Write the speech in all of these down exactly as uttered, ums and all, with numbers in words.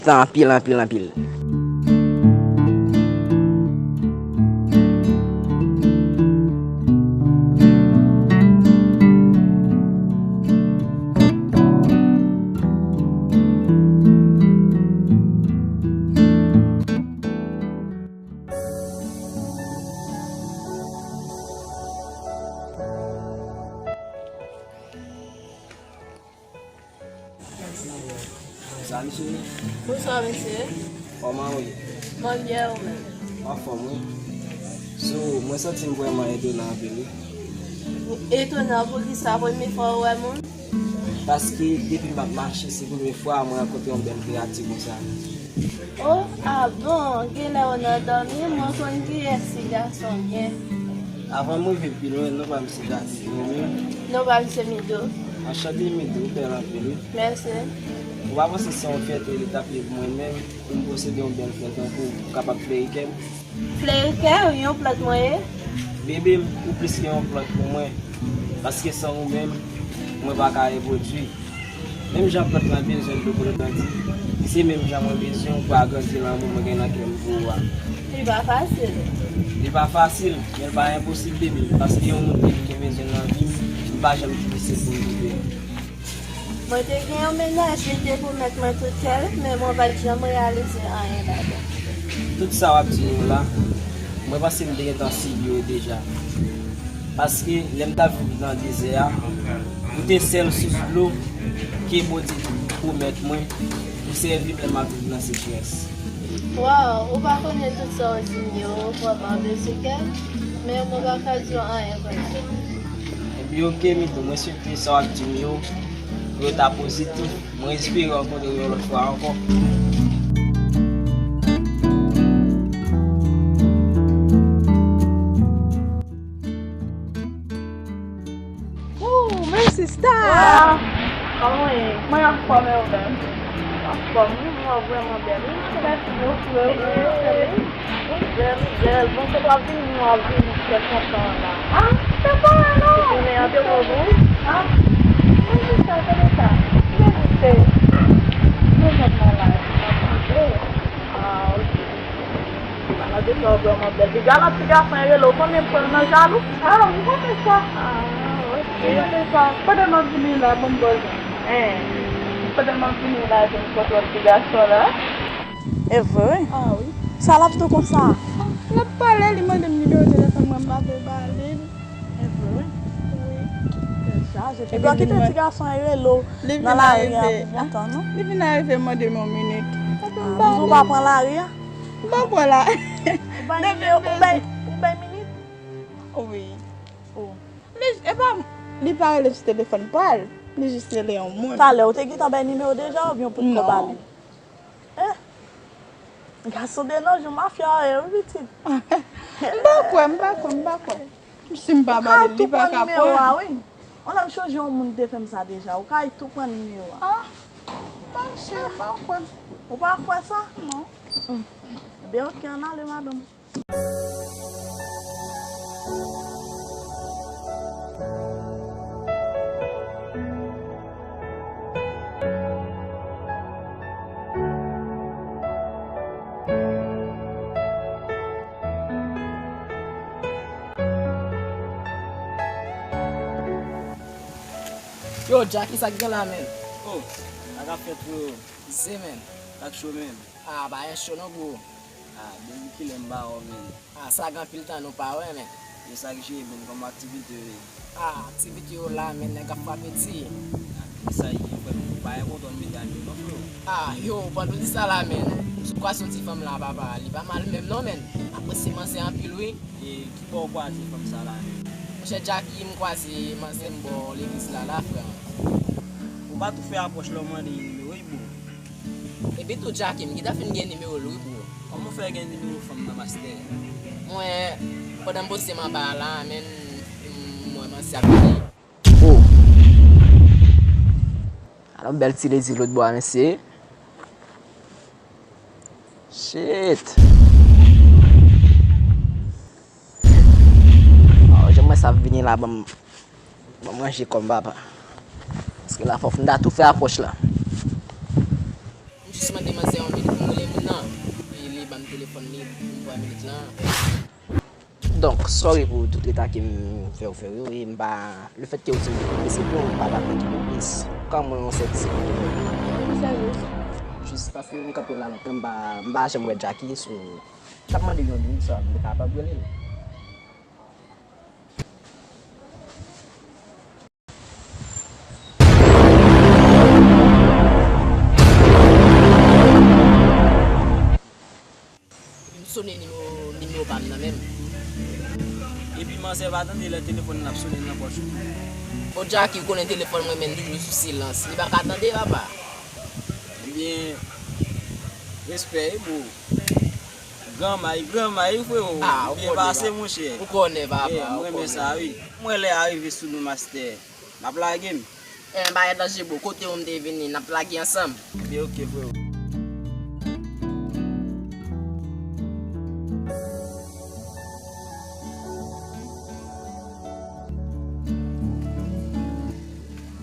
Sa anpil, anpil, anpil. Salut chérie. Bonswa mesye. Kòman w ye? Mwen byen, ou menm? Anfòm wi. So, mwen santi m vrèman etone anpil wi. Etone poukisa? Premye fwa ou wè moun? Paske depi m ap mache, se premye fwa mwen rankontre yon bèl kreyati konsa. Oh, ah bon, genlè ou nan dòmi, mwen konn kiyès ti gason gen. Avan m rive pi lwen, non pa m se Jackie, ou menm? Non pa m se Mido. Anchante Mido, ou bèl anpil wi. Mèsi. Ou pa panse se yon fyète li t ap ye pou mwen menm, pou m posede yon bèl frè tankou ou, pou kapab fleri kè m? Fleri kè w, yon plant mwen ye? Bebe m, ou plis ke yon plant pou mwen, paske san ou menm, mwen pa ka repwodui. Menm jan plant lan bezwen dlo pou l grandi, se menm jan mwen bezwen w pou agrandi lanmou mwen gen nan kè m pou ou a. Li pa fasil. Li pa fasil, men l pa enposib, bebe m, paske yon moun ki gen bezwen nan vi m, m pa janm difisil pou m twouve l. Mwen te gen yon mennaj, li te pwomèt mwen tout kè l, men mwen pa t janm reyalize anyen ladan. Tout sa w ap di nou la, mwen panse m te gentan sibi yo deja. Paske lè m t ap viv nan dezè a, ou te sèl sous dlo ke Bondye te pwomèt mwen pou sèvi m lè m ap viv nan sechrès. Waw, ou pa konnen tout sa w di m yo vrèman blese kè m, men mwen pa ka di w anyen konsa. Ebyen oke Mido, mwen swete sa w ap di m yo pou yo ta pozitif. Mwen espere rankontre w yon lòt fwa ankò. Ooh, men sista! Waw! Kòman w ye? Mwen anfòm, e ou menm? Anfòm wi, mwen vrèman bèl wi. Mèsi bokou, e ou menm? Ou bèl, ou bèl. Bon, kote w ap vini, w ap vini fè kontan la. Ah, se pa non. Jounen an te bon pou ou? Ah, mwen di sa, tande sa. Mwen di se, mwen jwenn nan laj, mwen sanble. Ah, ok. Malade sa w vrèman bèl. Pi galan ti gason e rele w, konnen pran nan jalou? Ah, m konnen sa. Ah, ok. M konnen sa. Pandan m ap vini la, ban m bòzè. Hein. Pandan m ap vini la, jwenn foto ti gason la. E vre? Ah, wi. Sa l ap di w konsa? L ap pale, li mande m nimewo telefòn mwen, m pa vle ba li. E vre, wi. Wi. Tèt chaje. Epi w kite ti gason an rele w nan lari a pou lontan, non? Li vin arive mande m yon minit. Epi m ba li. Ou pa pran lari a? M pa pran la. Ou bay nimewo, ou bay, ou bay minit? Wi. Oh. Li, e pa, li pa rele sou telefòn pa l. Li jis rele yon moun. Talè, ou te gentan bay nimewo deja oubyen w potko ba li? Non. Eh, gason de nos jours mafya yo ye, wi, pitit. M pa kwè, m pa kwè, m pa kwè. Si m pa ba li, li pa ka pran. Ou ka tou pran nimewo a, wi. On lè m sonje yon moun te fè m sa deja. Ou ka tou pran nimewo a. Ah, monchè, m pa kwè. Ou pa kwè sa? Non. Ebyen, oke, ann ale, madanm. Yo, Jacky, sa k gen la, menn? Oh, sa k ap fèt, freo? Zen, menn. Sa k cho, menn? Ah, pa anyen cho non, bro. Ah, depi kilè m pa wè w, menn? Ah, sa gen anpil tan nou pa wè, menn. E sa k jere, menn, kòman aktivite yo ye? Ah, aktivite yo la, menn, nèg ap frape ti. Ah, e sa ye, frè m, ou pa gen kontan medam yo non, freo. Ah, yo, pandan w di sa la, menn, m sou kwa sou ti fanm la, papa, li pa mal menm non, menn. M apresye manzè anpil, wi. E ki bò w kwaze fanm sa la, menn? Monchè Jacky, m kwaze manzè m bò legliz la, la, frè m. Ou pa tou fè apwòch la, w mande li nimewo, wi, bro. Epi tou Jacky, m gentan fin gen nimewo l wi bro. Kòman w fè gen nimewo fanm nan mastè? Mwen, pandan m poze m anba a la, menn, m wè manzè ap vini. Oh! Alò bèl ti lezi lòt bò a, mesye. Shit! Oh, jan mwen sa ap vini la, ban m, ban m ranje kò m, papa. Paske la fò m ta tou fè apwòch la. M Jis mande manzè yon minit pou m rele moun nan. E li ban m telefòn li pou m pran minit lan. Donk, sorry pou tout reta ke m fè w fè yo, e m pa, lefètke w di m te prese pou m pa t ap rete pou plis. Kòm mwen yon sèt se pou ou. Jis paske m kanpe la lontan, m pa, m pa janm wè Jackie, so, m t ap mande yon minit, sa, m te kapab rele l. M sone nimewo, nimewo pa m nan menm. Epi manzè pa tande lè telefòn nan ap sone nan pòch ou. Bon, Jackie, ou konnen telefòn mwen menm toujou sou silans. Li pa ka tande, papa. Ebyen, respè, wi, bro. Granmay, granmay, wi, frero. Ah, ou konnen, papa. Byen pase, monchè. Ou konnen, papa. Eh, m renmen sa, wi. Mwen lè a rive sou nou, mastè. N ap lage m. Eh, bagay danje, bro. Kote w m te vini, n ap lage ansanm. Ebyen, oke, frero.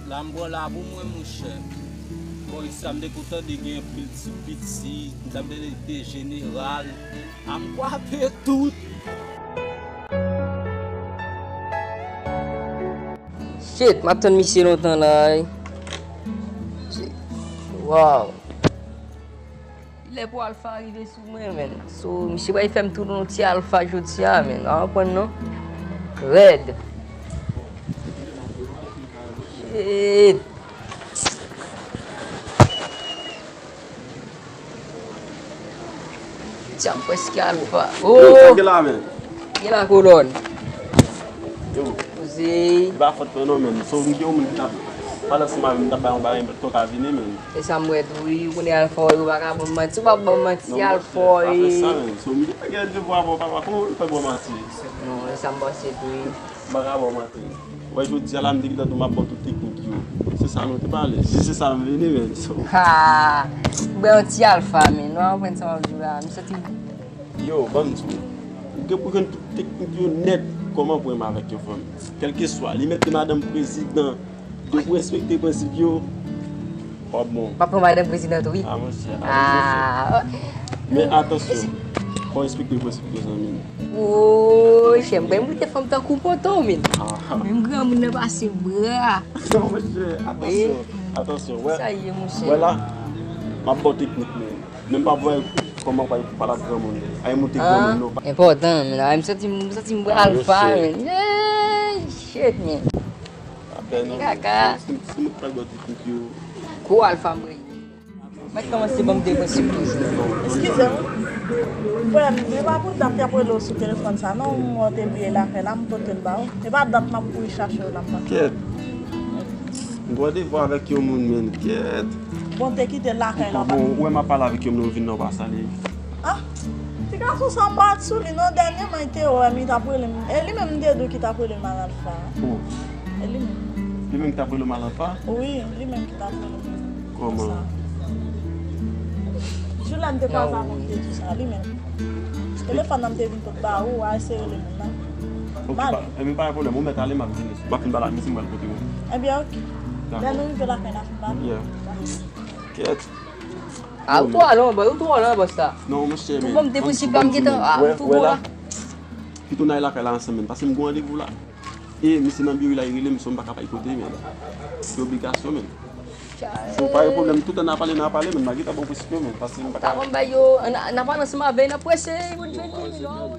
La m pran la pou mwen, monchè. Bò, isi a m te kontan de gen anpil ti piti, m t ap de, de jeneral. A m kwape tout. Shit, m ap tann misye lontan la, wi. Shit. Wow. Lè pou Alpha rive sou mwen, men. So, misye pral fè m tounen yon ti Alpha jodi a, men. Ou konprann, non? Rèd. Shit. Ti a m prèske Alpha. Oh! Yo, sa gen la, men? Gen la, kolòn. Yo. Poze. E pa fòt mwen non, men. So, m gen yon moun ki t ap pale ansanm avè m, m t ap bay yon bagay, men to ka vini, men. E sa m wè tou, wi, ou konnen Alpha, ou pa ka ban m manti, ou pa ban m manti, Alpha, wi. Non, monchè, pa fè sa, men. So, m gen, gen devwa avè w, papa, kòman ou fè ban m manti? Non, e sa m panse tou, wi. M pa ka ba w manti. Wè, jodi a la, m te gentan di w m ap ba w tout teknik yo. Se sa nou te pale. Se, se sa m vini, men. So. Ha! Ou bè yon ti Alpha, men. Nou aprann sa w ap di la. M santi m. Yo, ban m di w. Ou gen pou jwenn tout teknik yo nèt. Kòman pou renmen avèk yon fanm? Kèlkeswa, li mèt li madanm prezidan, depi w respekte prensip yo, w ap bon. W ap pran madanm prezidan tou, wi. Ah, monchè, ah, monchè. Men atansyon, fò w respekte prensip yo, zanmi m. Woy, chè, m pa envite fanm tankou poto, men. Ah. Menm granmoun nan pase bra. Non, monchè, atansyon, atansyon. Wè, sa ye, monchè. Wè la, m ap ba w teknik, men. Men m p ap wè kòman w pale ak granmoun. Ay, monte granmoun, non. Enpòtan, men. Ay, m santi, m santi m pral Alpha, men. Ey, shit, men. Apèn, non. Kaka. Se, se, se mwen k pral ba w teknik yo. Kou Alpha, m rele. Mèt kòmanse ban m de prensip toujou. Eskize m. Frè m, e pa pou dat y ap rele w sou telefòn sa non, m wè w te bliye lakay la, m pote l ba w. E pa dat m ap kouri chache w la, m pa. Kèt. M gen randevou avèk yon moun, men, kèt. Bon, te kite l lakay la, w pa. Bon, ou wè m ap pale avèk yon moun, ou vin nan w pa salye. Ah, ti gason sa m pa t sou li non, dènyèman li te wè m, li t ap rele m. E li menm m te di w ki t ap rele m al Alpha. Oh. E li menm. Li menm ki t ap rele w al Alpha? Wi, li menm ki t ap rele m. Kòman? Konsa. Jou lè m te kwaze avè w, m te di w sa, li menm. Telefòn nan m te vin pot ba ou, w a eseye rele moun nan. Ok, pa, ebyen pa gen pwoblèm, ou mèt ale, m ap vini. M ap fin pale ak misye, m pral pote ou. Ebyen, ok. Dakò. Lè nou rive lakay la, fin pale. Yeah. Kèt. Ah, ou twò lwen, bò, ou twò lwen, bòs la. Non, monchè, men. Bon, m te prensip pa m gentan, ah, ou twò la. Pito n al lakay la ansanm, men, paske m gen randevou la. E misye nan biwo la, li rele m, so m pa ka pa kote, men. Se obligasyon, men. So, pa gen pwoblèm, toutan n a pale, n a pale, men, m a gentan ba w prensip yo, men, paske m pa ka. Bon, bay yo, n a, n a pale ansanm avè, n a prese, bon, jwenn li, non.